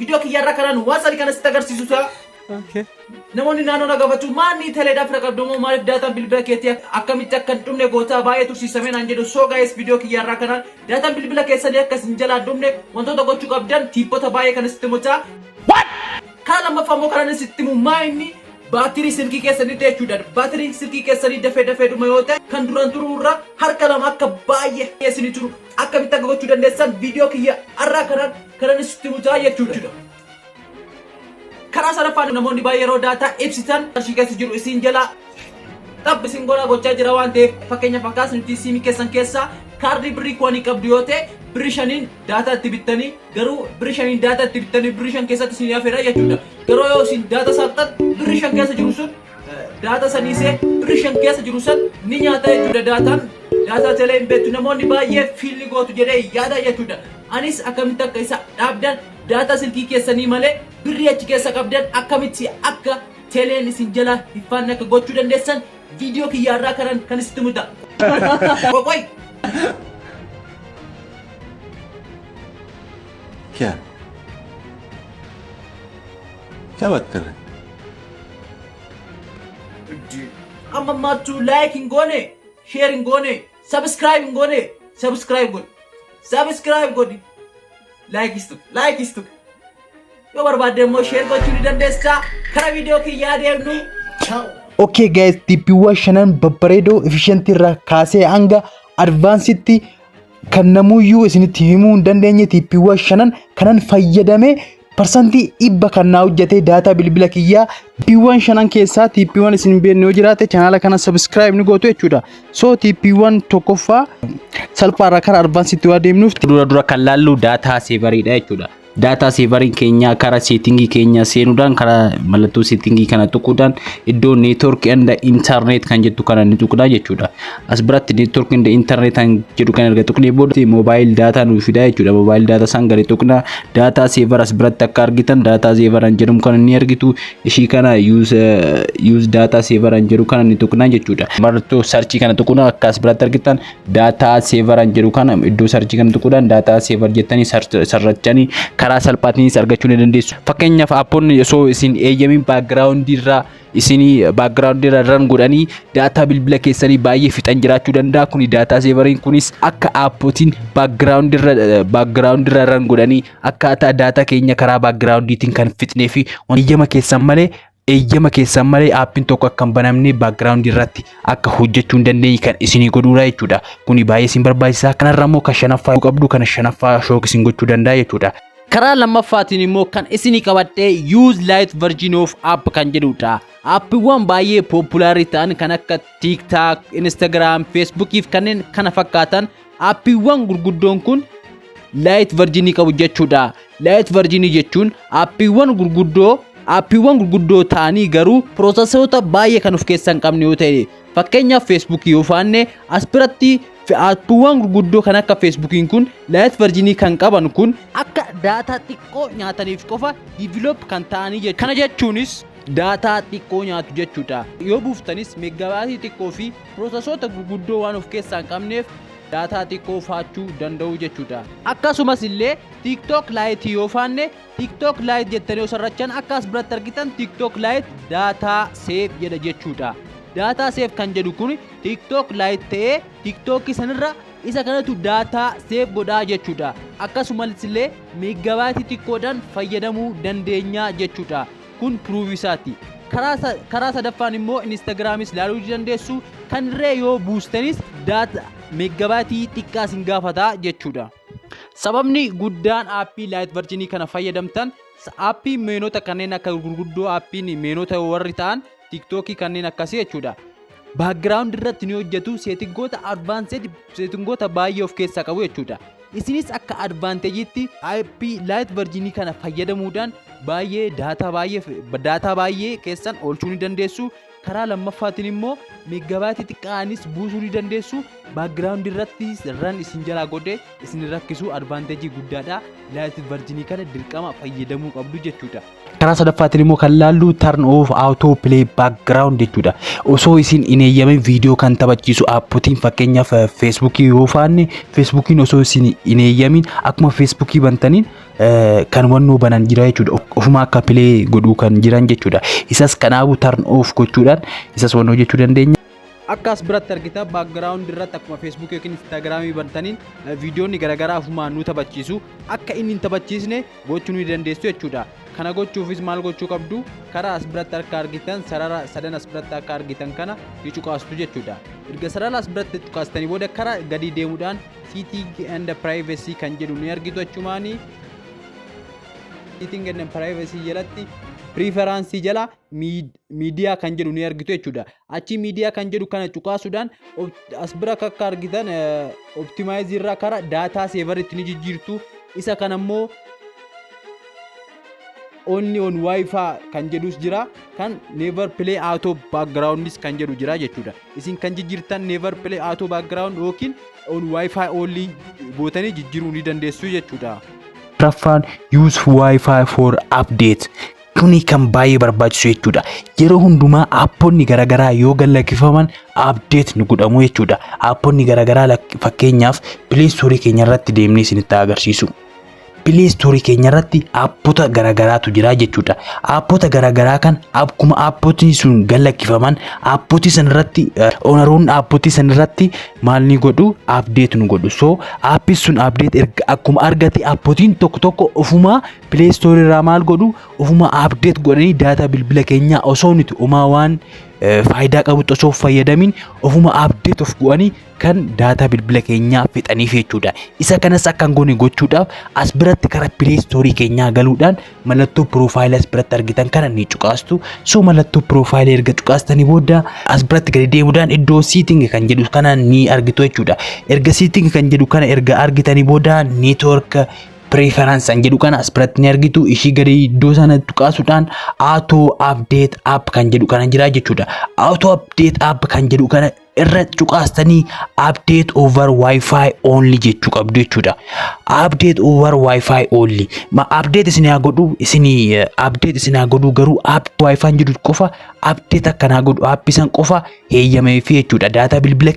Viidiyoo kiyyaarraa kanaan waan sadi kana sitti agarsiisu ta'a. Namoonni naannoo na gaafatu, maanni teleedhaaf fira qabdu moo maaliif daataan bilbila keetii akkamitti akka hin dhumne gootaa, baay'ee tursiisamee naan jedhu. So guys, viidiyoo kiyyaarraa kanaan daataan bilbila keessanii akka isin jalaa dhumne wantoota gochuu qabdan tiippota baay'ee kan sitti himu ta'a. Karaa lammaffaa immoo kanan sitti himu maa inni baatirii silkii keessanitti jechuudha. Baatiriin silkii keessanii dafee dafee dhuma yoo ta'e, kan duraan turuu irraa harka lama akka baay'ee isinii turu akkamitti akka gochuu dandeessan viidiyoo kiyya har'aa kanaan kanan sitti himu ta'a jechuudha. Karaa sadaffaan, namoonni baay'ee yeroo daataa ibsitan qarshii keessa jiru isin jalaa xab isin godhaa gochaa jira waan ta'eef, fakkeenyaaf akkaas nuti siimii keessan keessaa kaardii birrii 10 qabdu yoo ta'e, birrii 5n daataa itti bittanii, garuu birrii 5n daataa itti bittanii birrii 5 keessatti isin hafeera jechuudha. Garuu yoo isin daataa saaqxan, birrii 5 keessa jiru sun daataa saniisee birrii 5 keessa jiru san ni nyaata jechuudha daataan. Daataa telee hin beektu, namoonni baay'ee fiilli gootu jedhee yaada jechuudha. Anis akkamitti akka isa dhaabdan, daataa silkii keessanii malee birrii achi keessa qabdan akkamitti akka teleen isin jala hin faanne akka gochuu dandeessan viidiyoo kiyyaarraa kanan kan isitti muta. Qoy! क्या क्या बात कर रहे हैं? Amma ammaattuu like hin goone, share hin goone, subscribe hin goone, subscribe godhi. Subscribe godhi. Like is tuqi. Like is tuqi. Yoo barbaadde immoo share gochuu ni dandeessa. Kara viidiyoo kiyyaa deemnu. Ciao. Okay guys, tiippiiwwan shanan babbareedoo efficiency irraa kaasee hanga advanced kan namuyyuu isinitti himuu hin dandeenye, tiippiiwwan shanan kanan fayyadame 100% kan naa hojjete daataa bilbila kiyyaa. Tiippiiwwan shanan keessaa tiippiiwwan isin hin beekne yoo jiraate, chaanaala kana subscribe ni gootu jechuudha. So tiippiiwwan tokkoffaa salphaarraa kara advanced waa deemnuuf dura dura kan laallu data saveriidha jechuudha. Data saveriin keenya karaa settingii keenya seenuudhaan, karaa mallattoo settingii kana tuquudhaan, iddoo network and internet kan jettu kana ni tuqna jechuudha. As biratti network and internet kan jedhu kan erga tuqnee booda mobile data nu fida jechuudha. Mobile data san gadi tuqna. Data saver as biratti akka argitan data saver kan jedhamu kana ni argitu. Ishii kana use data saver kan jedhu kana ni tuqna jechuudha. Mallattoo searchii kana tuquudhaan akka as biratti argitan data saver kan jedhu kana iddoo searchii kana tuquudhaan data saver jettanii sarrachanii karaa salphaatiinis argachuu ni dandeessu. Fakkeenyaaf, aapponni osoo isin eeyyamiin backgroundii irraa isinii backgroundii irra run godhanii daataa bilbila keessanii baay'ee fixan jiraachuu danda'a. Kuni data saveriin kunis akka aappotiin backgroundii irra run godhanii akkaataa daataa keenya karaa backgroundiitiin kan fixnee fi eeyyama keessan malee aappiin tokko akka hin banamne, backgroundii irratti akka hojjechuu hin dandeenye kan isinii godhuudha jechuudha. Kuni baay'ee isin barbaachisa. Kanarra immoo kan shanaffaa qabdu kana shanaffaa shock isin gochuu danda'a jechuudha. Karaa lammaffaatiin immoo kan isinii qabadhee use lite version of app kan jedhudha. Aappiiwwan baay'ee popularii ta'an kan akka TikTok, Instagram, Facebook fi kanneen kana fakkaatan, aappiiwwan gurguddoon kun lite versionii qabu jechuudha. Lite versionii jechuun aappiiwwan gurguddoo ta'anii garuu processoota baay'ee kan of keessaa hin qabne yoo ta'e, fakkeenyaaf Facebookii yoo faanne, as biratti aappiiwwan gurguddoo kan akka Facebookiin kun lite versionii kan qaban kun akka daataa xiqqoo nyaataniif qofa develop kan ta'anii jechuudha. Kana jechuunis daataa xiqqoo nyaatu jechuudha. Yoo buuftanis meeggabaatii xiqqoo fi processoota gurguddoo waan of keessaa hin qabneef daataa xiqqoo faachuu danda'u jechuudha. Akkasumas illee TikTok Lite yoo faanne, TikTok Lite jettanii yoo sarrachan, akka as biratti argitan TikTok Lite data save jedha jechuudha. Data save kan jedhu kun TikTok Lite ta'ee TikTok sanirra isa kanatu data save godhaa jechuudha. Akkasumas illee meeggabaatii xiqqoodhaan fayyadamuu dandeenya jechuudha. Kun proof isaati. Karaa sadaffaan immoo Instagramis ilaaluu dandeessu. Kan irree yoo buustanis daataa meeggabaatii xiqqaa isin gaafata jechuudha. Sababni guddaan aappii lite versionii kana fayyadamtan, aappii meenota kanneen akka gurguddoo, aappiin meenota warri ta'an TikTokii kanneen akkasii jechuudha. Background irratti ni hojjetu, settingoota advanced, settingoota baay'ee of keessaa qabu jechuudha. Isinis akka advantageitti aappii lite versionii kana fayyadamuudhaan baay'ee daataa baay'ee keessan oolchuu ni dandeessu. Karaa lammaffaatiin immoo meeggabaatii xiqqaanis buusuu ni dandeessu. Background irratti run isin jalaa godhee isin rakkisu, advantageii guddaadha. Lite versionii kana dirqama fayyadamuu qabdu jechuudha. Karaa sadaffaatiin immoo kan laallu turn off auto play background jechuudha. Osoo isin hin eeyyamin viidiyoo kan taphachiisu aappotiin, fakkeenyaaf Facebookii yoo faanne, Facebookiin osoo isin hin eeyyamin akkuma Facebookii bantaniin kan wannoo banan jira jechuudha. Ofuma akka play godhuu kan jiran jechuudha. Isas kanaafuu turn off gochuudhaan isas wannoo jechuu dandeenya. Akka as biratti argitan, background irratti akkuma Facebook yookiin Instagramii bantaniin viidiyoonni garaagaraa ofumaan nu taphachiisu. Akka inni hin taphachiisne gochuu ni dandeessu jechuudha. Kana gochuufis maal gochuu qabdu? Karaa as biratti akka argitan, sarara sadan as biratti akka argitan kana ni cuqaastu jechuudha. Erga sarara as biratti cuqaastanii booda, karaa gadi deemuudhaan setting and privacy kan jedhu ni argitu. Achumaanii setting and privacy jalatti preference jala media kan jedhu ni argitu jechuudha. Achi media kan jedhu kana cuqaasuudhaan as bira akka argitan optimize irraa kara data saveritti ni jijjiirtu. Isa kana immoo only on WiFi kan jedhus jira, kan never play auto backgroundis kan jedhu jira jechuudha. Isin kan jijjiirtan never play auto background yookiin on WiFi only gootanii jijjiiruu ni dandeessu jechuudha. Afraffaan, use WiFi for update. Kuni kan baay'ee barbaachisu jechuudha. Yeroo hundumaa apponni garaagaraa yoo gallakkifaman update nu godhamu jechuudha. Apponni garaagaraa, fakkeenyaaf, Play Store keenya irratti deemnee isinitti agarsiisu. Play Store keenya irratti appota garaagaraatu jira jechuudha. Appota garaagaraa kan akkuma appotni sun gallakkifaman, appotii san irratti owneroonni appotii san irratti maal ni godhu? Update nu godhu. So appiin sun update erga akkuma argate, appotiin tokko tokko ofumaa Play Store irraa maal godhu? Ofumaa update godhanii data bilbila keenyaa osoo nuti omaa waan faayidaa qabutti osoo fayyadamin ofuma update of godhanii kan data bilbila keenyaa fixaniif jechuudha. Isa kanas akka hin goone gochuudhaaf as biratti karaa Play Store keenyaa galuudhaan mallattoo profile as biratti argitan kana ni cuqaastu. So mallattoo profile erga cuqaastanii booda, as biratti gadi deemuudhaan iddoo setting kan jedhu kana ni argitu jechuudha. Erga setting kan jedhu kana erga argitanii booda, network preference kan jedhu kana as biratti ni argitu. Ishii gadi iddoo sana tuqaasuudhaan auto update app kan jedhu kana jira jechuudha. Auto update app kan jedhu kana irra cuqaastanii update over WiFi only jechuu qabdu jechuudha. Update over WiFi only. Ma update isin haa godhu, isin update isin haa godhu, garuu app WiFi jedhu qofa update akkanaa godhu, app san qofa heeyyameefi jechuudha. Data bilbila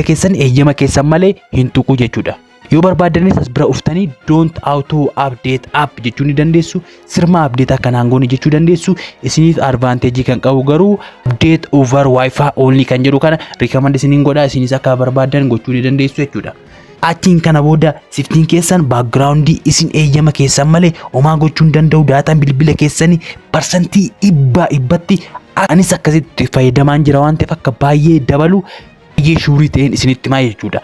keessanii eeyyama keessan malee hin tuqu jechuudha. Yoo barbaadanis as bira uftanii don't auto update app jechuu ni dandeessu. Sirma update akkanaan goone jechuu dandeessu. Isiniif advantage kan qabu garuu update over WiFi only kan jedhu kana recommend isiniin godha. Isinis akka barbaadan gochuu ni dandeessu jechuudha. Achiin kana booda siftiin keessan background isin eeyyama keessan malee homaa gochuu hin danda'u. Dataan bilbila keessanii 100% anis akkasitti fayyadamaan jira waan ta'eef, akka baay'ee dabalu baay'ee sure ta'een isinitti himaa jechuudha.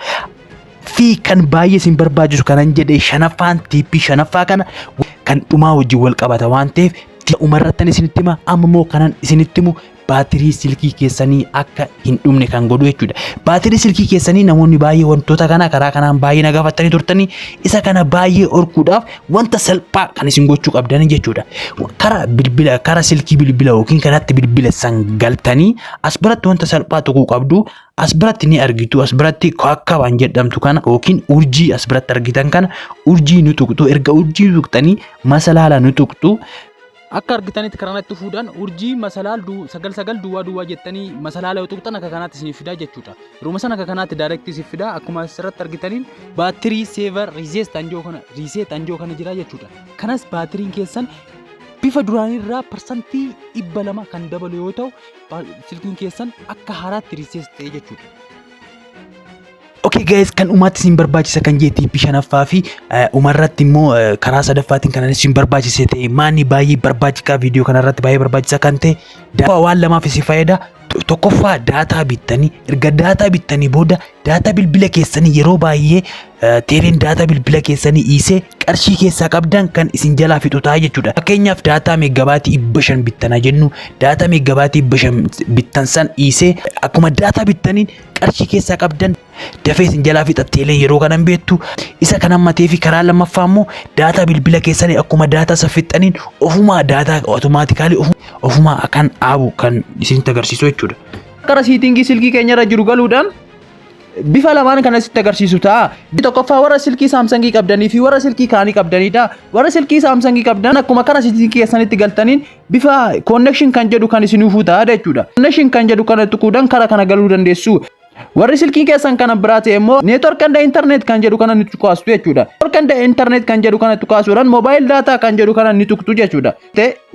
Fi kan baay'ee isin barbaachisu kanan jedhe shanaffaan, tip shanaffaa kana kan dhumaa wajjin wal qabata waan ta'eef umarrattan isinitti hima. Amma immoo kanan isinitti himu baatirii silkii keessanii akka hin dhumne kan godhu jechuudha. Baatirii silkii keessanii namoonni baay'ee wantoota kana karaa kanaan baay'ee na gaafatanii turtanii, isa kana baay'ee horkuudhaaf wanta salphaa kan isin gochuu qabdan jechuudha. Karaa bilbila, karaa silkii bilbila yookiin karaatti bilbila san galtanii as biratti wanta salphaa tuquu qabdu. As biratti ni argitu, as biratti akka waan jedhamtu kana yookiin urjii as biratti argitan kana urjii ni tuqxu. Erga urjii tuqxanii masalaala ni tuqxu. Akka argitanitti karaa natti fuudhan urjii masalaal 99 duwwaa duwwaa jettanii masalaala yoo tuqxan akka kanaatti isiniif fidaa jechuudha. Yeroo sana akka kanaatti direct isiniif fidaa. Akkuma asirratti argitaniin battery saver reset anjoo kana, reset anjoo kana jira jechuudha. Kanas baatiriin keessan bifa duraanirraa 200% kan dabalu yoo ta'u, silkiin keessan akka haaraatti reset ta'e jechuudha. Okay guys, kan dhumaatti isin barbaachisa kan jee tip shanaffaa fi umarratti immoo karaa sadaffaatiin kan isin barbaachise ta'e maanni baay'ee barbaachisaa, viidiyoo kanarratti baay'ee barbaachisaa kan ta'e waan lamaaf isin fayyada. Tokkoffaa, data bittanii, erga data bittanii booda data bilbila keessanii yeroo baay'ee teeleen data bilbila keessanii dhiisee qarshii keessaa qabdan kan isin jalaa fixu ta'a jechuudha. Fakkeenyaaf, data megabyte 500 bittanaa jennu, data megabyte 500 bittan san dhiisee akkuma data bittaniin qarshii keessaa qabdan dafee isin jalaa fixa teeleen yeroo kanan beektu. Isa kan hammatee fi karaa lammaffaa immoo data bilbila keessanii akkuma data san fixxaniin ofumaa data automatically ofumaa kan dhaabu kan isinitti agarsiisu jechuudha. Gara setting silkii keenyarra jiru galuudhaan bifa lamaan kan asitti agarsiisu ta'a. Tokkoffaa, warra silkii Samsungii qabdanii fi warra silkii kaanii qabdanidha. Warra silkii Samsungii qabdan akkuma kana setting keessanitti galtaniin bifa connection kan jedhu kan isin dhufuu ta'a jechuudha. Connection kan jedhu kana tuquudhaan kara kana galuu dandeessu. Warri silkii keessan kana biraa ta'e immoo network and internet kan jedhu kana ni tuqaastu jechuudha. Network and internet kan jedhu kana tuqaasuudhaan mobile data kan jedhu kana ni tuqtu jechuudha.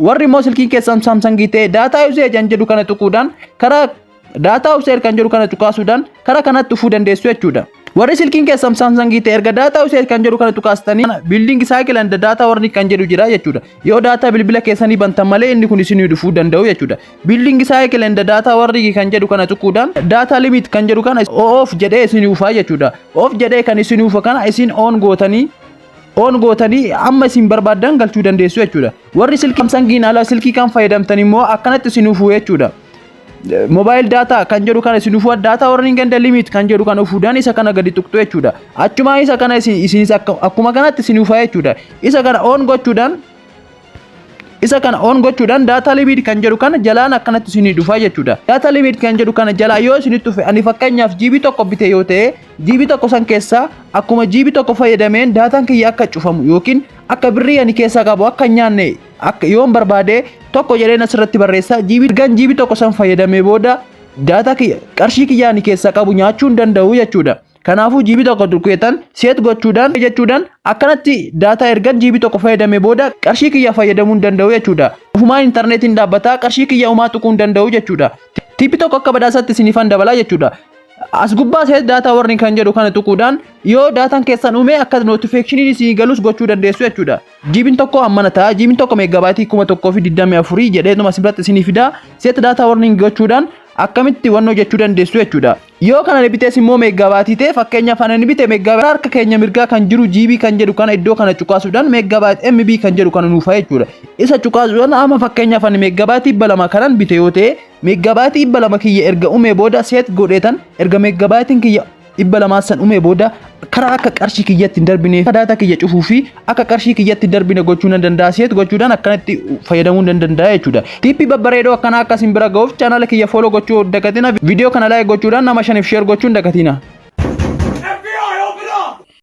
Warri immoo silkii keessan Samsungii ta'e, data usage kan jedhu kana tuquudhaan, karaa data usage kan jedhu kana tuqaasuudhaan karaa kanatti dhufuu dandeessu jechuudha. Warri silkiin keessan Samsungii ta'e, erga data usage kan jedhu kana tuqaastanii, billing cycle and data warning kan jedhu jira jechuudha. Yoo data bilbila keessanii bantan malee inni kun isinii dhufuu danda'u jechuudha. Billing cycle and data warning kan jedhu kana tuquudhaan data limit kan jedhu kana off jedhee isinii dhufaa jechuudha. Off jedhee kan isinii dhufa kana isin on gootanii amma isin barbaaddan galchuu dandeessu jechuudha. Warri silkii Samsungiin ala silkii kan fayyadamtan immoo akkanatti isin dhufuu jechuudha. Mobile data kan jedhu kana isin dhufuu, data warning and limit kan jedhu kana dhufuudhaan isa kana gadi tuqxu jechuudha. Achuma isa kana isinis akkuma kanatti isin dhufaa jechuudha. Isa kana on gochuudhaan data limit kan jedhu kana jalaan akkanatti isinii dhufaa jechuudha. Data limit kan jedhu kana jalaa yoo isinitti dhufe, ani fakkeenyaaf GB 1 bite yoo ta'e, GB 1 san keessaa akkuma GB 1 fayyadameen daataan kiyya akka cufamu yookiin akka birrii ani keessaa qabu akka hin nyaanne akka yoon barbaade, tokko jedheen asirratti barreessa. GB ergan GB 1 san fayyadamee booda daataa kiyya, qarshii kiyya ani keessaa qabu nyaachuu hin danda'u jechuudha. Kanaafuu GB 1 tuqeetan set gochuudhaan jechuudhaan akkanatti daataa ergan GB 1 fayyadamee booda qarshii kiyya fayyadamuu hin danda'u jechuudha. Ofumaan intarneetiin dhaabbataa, qarshii kiyya homaa tuquu hin danda'u jechuudha. Tip tokko akka badhaasaatti isiniifan dabalaa jechuudha. As gubbaa set data warning kan jedhu kana tuquudhaan yoo daataan keessan uume akka notificationiin isinii galus gochuu dandeessu jechuudha. GB'n tokko hammana ta'a. GB'n tokko megabyte 1024 jedheetuma asirratti isinii fida. Set data warning gochuudhaan akkamitti wannoo jechuu dandeessu jechuudha. Yoo kana bitees immoo megabyte ta'e, fakkeenyaaf ani bite megabyte, harka keenya mirgaa kan jiru GB kan jedhu kana iddoo kana cuqaasuudhaan megabyte MB kan jedhu kana nuufa jechuudha. Isa cuqaasuudhaan amma fakkeenyaaf ani megabyte 200 kanan bite yoo ta'e, megabyte 200 kiyya erga umee booda set godheetan, erga megabyteiin kiyya 200 san umee booda karaa akka qarshii kiyyatti hin darbine, daataa kiyya cufuu fi akka qarshii kiyyatti hin darbine gochuu nan danda'a. Set gochuudhaan akkanatti fayyadamuu nan danda'a jechuudha. Tip babbareedoo akkanaa akkasiin bira ga'uuf chaanala kiyya follow gochuu dagatina. Viidiyoo kana like gochuudhaan nama shaniif share gochuu hin dagatina.